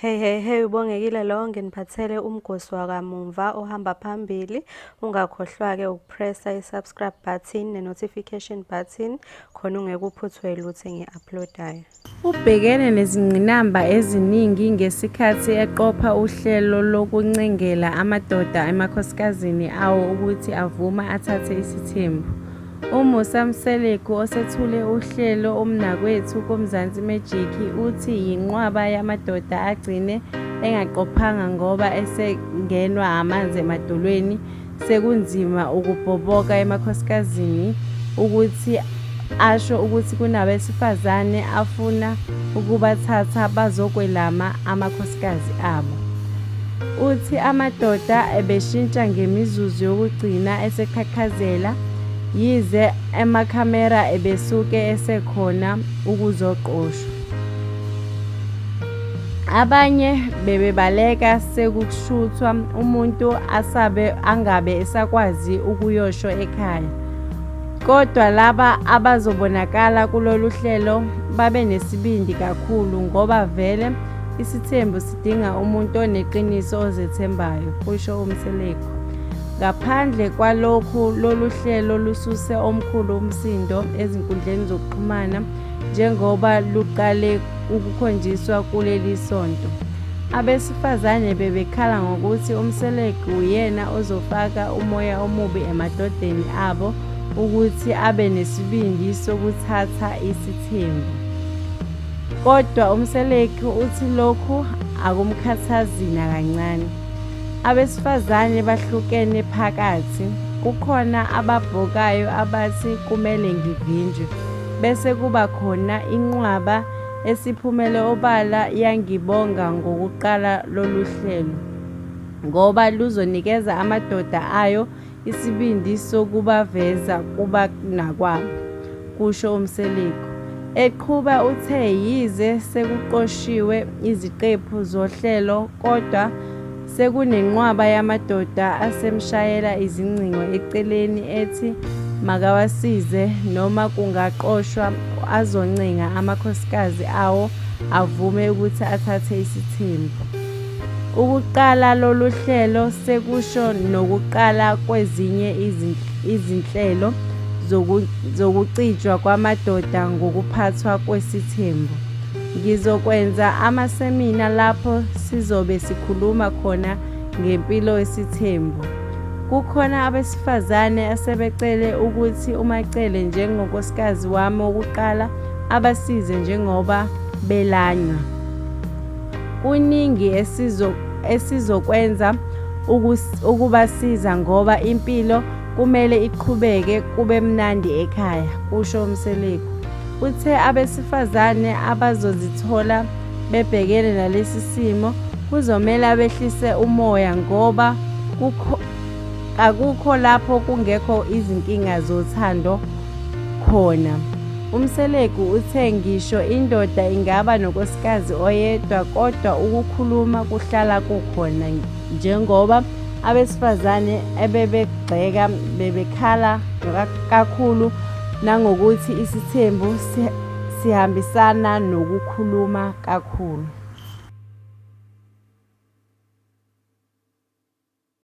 Hey hey hey uBongekile lo nginiphathele umgosi wakamumva ohamba phambili. Ungakhohlwa-ke ukupressa i-subscribe button ne-notification button khona ungeke uphuthwe lutho engi-uploadayo. Ubhekene nezingqinamba eziningi ngesikhathi eqopha uhlelo lokuncengela amadoda emakhosikazini awo ukuthi avume athathe isithembu. UMusa Mseleku osethule uhlelo uMnakwethu kuMzansi Magic uthi yinqwaba yamadoda agcine engaqophanga ngoba esengenwa amanzi emadolweni sekunzima ukubhoboka emakhosikazini ukuthi asho ukuthi kunabesifazane afuna ukubathatha bazokwelama amakhosikazi abo. Uthi amadoda ebeshintsha ngemizuzu yokugcina eseqhaqhazela yize amakhamera ebesuke esekhona ukuzoqoshwa. Abanye bebebaleka sekushuthwa umuntu asabe angabe esakwazi ukuyosho ekhaya. Kodwa laba abazobonakala kulolu hlelo babe nesibindi kakhulu ngoba vele isithembu sidinga umuntu oneqiniso ozethembayo, kusho uMseleku. Ngaphandle kwalokhu lolu hlelo lususe omkhulu umsindo ezinkundleni zokuxhumana njengoba luqale ukukhonjiswa kuleli sonto. Abesifazane bebekhala ngokuthi uMseleku uyena ozofaka umoya omubi emadodeni abo ukuthi abe nesibindi sokuthatha isithembu. Kodwa uMseleku uthi lokhu akumkhathazi nakancane. Abesifazane bahlukene phakathi, kukhona ababhokayo abathi kumele ngivinjwe. Bese kuba khona inqwaba esiphumele obala yangibonga ngokuqala lolu hlelo ngoba luzonikeza amadoda ayo isibindi sokubaveza kubanakwabo, kusho uMseleku. Eqhuba uthe yize sekuqoshiwe iziqephu zohlelo kodwa Sekunenqwaba yamadoda asemshayela izingcingo eceleni ethi makawasize noma kungaqoshwa azoncenga amakhosikazi awo avume ukuthi athathe isithembu. Ukuqala lolu hlelo sekusho nokuqala kwezinye izinhlelo zokucijwa kwamadoda ngokuphathwa kwesithembu. Ngizokwenza amasemina lapho sizobe sikhuluma khona ngempilo yesithembu. Kukhona abesifazane asebecele ukuthi uMaCele njengonkosikazi wami wokuqala abasize njengoba belanywa. Kuningi esizokwenza ukubasiza ngoba impilo kumele iqhubeke kube mnandi ekhaya, kusho uMseleku. Uthe abesifazane abazozithola bebhekene nalesi simo kuzomele behlise umoya ngoba akukho lapho kungekho izinkinga zothando khona. UMseleku uthe ngisho indoda ingaba nonkosikazi oyedwa kodwa ukukhuluma kuhlala kukhona njengoba abesifazane ebebegxeka bebekhala kakhulu nangokuthi isithembu sihambisana nokukhuluma kakhulu.